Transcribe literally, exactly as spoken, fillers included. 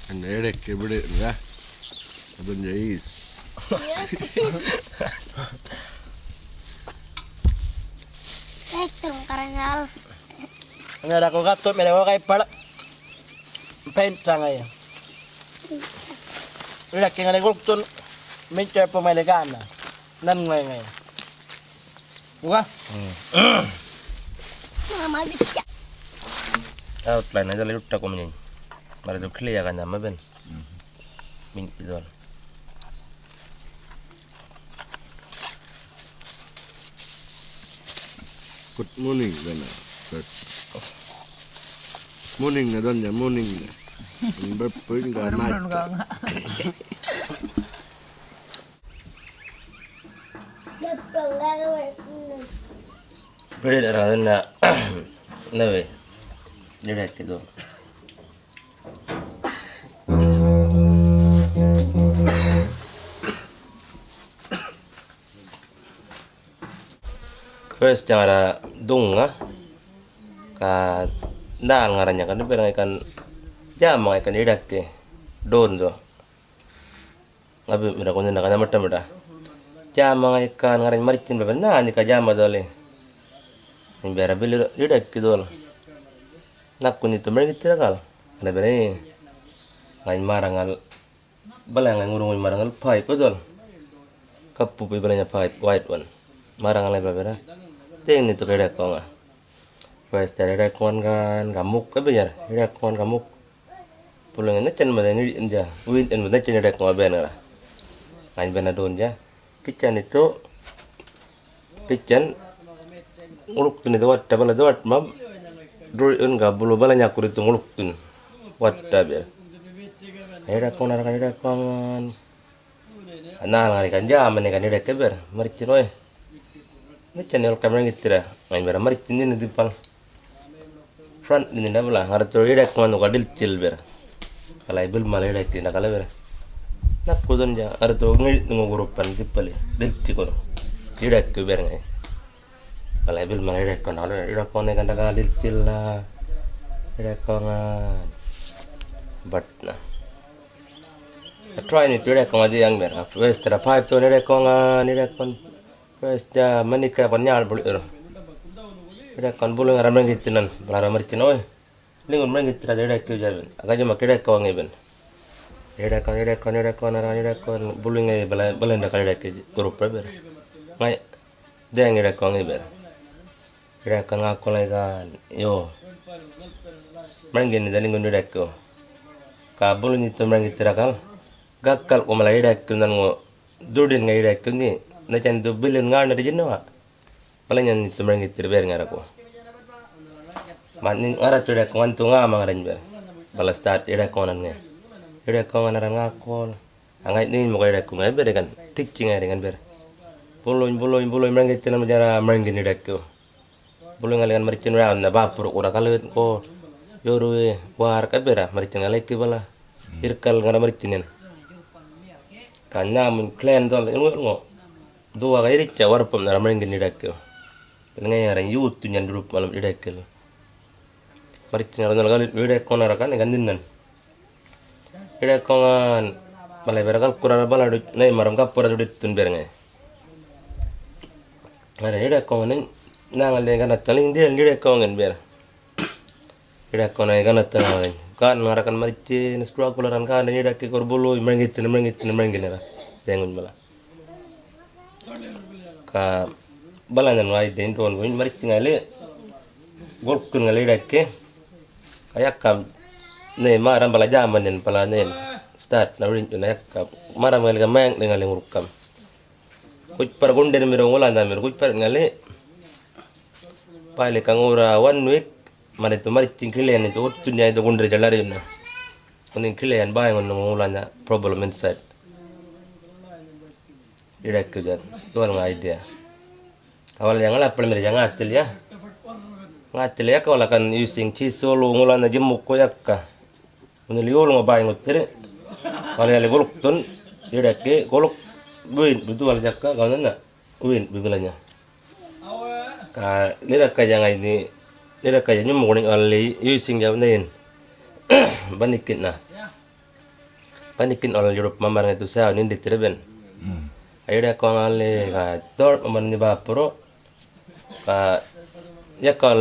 Anda ya dek ke bede enggak. Abang jais. Ektum karanyal. Anda aku katup mele wakai pala. Paint sangai. Laki ngali gulktun. Mincer pemele gana. Nan ngai ngai. Buka? Mama bicha. Outline aja lagi utak ko mini. Mari tu clear kan nama ben. Min itu. Good morning, Bena. Good morning, na don ya morning na. Berpun ga night. Beri rana nawe. Direct itu. First jangara dunga ka dal ngaranya kan ber ngai kan jama ngai kan idak ke don do. Ngabi mira kunina kana mata mata. Jama ngai kan ngaran marichin bebe na ni ka jama dole. Ni bera bili idak ke dol. Nakuni tu mari tira kal. Kana bera ni. Ngai marangal. Bala ngai ngurunguny marangal pipe dol. Kapu pi balanya pipe white one. Marangal ngai bebe na. Teng ni tu ka idak konga. First jar idak kongan kan ka muk ka binyar idak kongan ka muk. Pulung na chan mada ni inja. Win en mada chan idak kongan ben ngala. Ngai bena don ja. Kichan itu. Kichan. Nguluk tuni dawat tabala dawat mam. Dul en ka bulu balanya kuri tu nguluk tun. Wat tabil. Idak kongan kan idak kongan. Anal ngali kan jama ni kan idak ke ber marichin oi. Ni chan yol kam rangitira ngai bera marichin ni dipal. Front ni na bala ngartu idak manu ka diltil ber. Kalai bil mal idak ni kala ber. Nak kudun ja ngartu ngirit nungu gurupan dipali dilti kono. Idak ke ber ngai. Kalai bil mal idak kono idak kono kan daga diltil la. Idak kongan. But na. Try ni tu idak kongan di yang ber. West tara pipe tu idak kongan idak kon. First ja manika pan nyal bulu iru. Idak kon bulu ngara mangitinan bala ra marichin oi. Lingun mangitira idak ke jabin. Aga jama idak kongan ben. Idak kongan idak kongan idak kongan ara idak kongan bulu ngai bala bala nda kal idak ke group ber. Ngai deng idak kongan ber. Idak kan ngaku lagi kan, yo. Marangin ni dalingun idak ko. Ka bulu ni tu marangin tirakal. Gakal ku mala idak ko nan ngo dudin nga idak ko ni. Na chan tu bilin ngarna di jinnawa. Bala nyan ni tu marangin tir ber ngara ko. Mat ni ngara tu idak ko ngan tu ngama ngaran ber. Bala start idak ko nan ngai. Idak ko ngan aran ngakol. Angai ni muka idak ko ngai ber kan. Tikci ngai dengan ber. Buluny, buluny, buluny marangin tir nan jara marangin idak ko. Bulu ngali kan marichin round na bapur kura kalit ko yoruwi war ka bera marichin ngalai ki bala irkal ngara marichin yan. Kan namun klen dol ilngo ilngo duwa ka iricha warpum nara marangin idak ke. Ngai ngarang yut tunyan durup malam idak ke. Marichin ngara nol kalit idak konara kan ikan dinnan. Idak kongan bala bera kal kura bala dut nai maram kapura dut tun ber ngai. Ngara idak kongan nangal de ganat taling del idak kongan ber. Idak kongan ganat taling kan ngara kan marichin skruwa kularan kan idak ke kor bulu marangit marangit marangit nara. Dengun bala. Ka bala nan wai den ton gun marichin ngali gulkun ngali idak ke. Ka yakam ne maram bala jaman den bala ne start na rin na yakam maram ngali ka mayang ngali ngurkam. Kuchpar gunden miro ngulanda mir kuchpar ngali. Pali ka ngura one week mari tu marichin kilian itu uttun ya itu gundri jalari na. Kuning kilian bay ngun ngulanda problem inside. Idak ke jan. Tuwal nga idea. Awal yang ala pal mir ya ngatil ya. Ngatil ya ka wala kan using chisel ngulanda jemuk ko yakka. Unil yol ngo bay ngutir. Wala yali guluk tun. Idak ke guluk buin betul wala jakka kau nana. Buin bibelanya. Ka nira kaja ngai ni nira kaja nyum guni wali using ya nain. Banikit na. banikin ŋal yurup mamarr ŋayi dhusa nindithirr bin. Ga yurr yaka ŋali ga dhorp mamarr nyi bäpurru. Ga yaka ŋal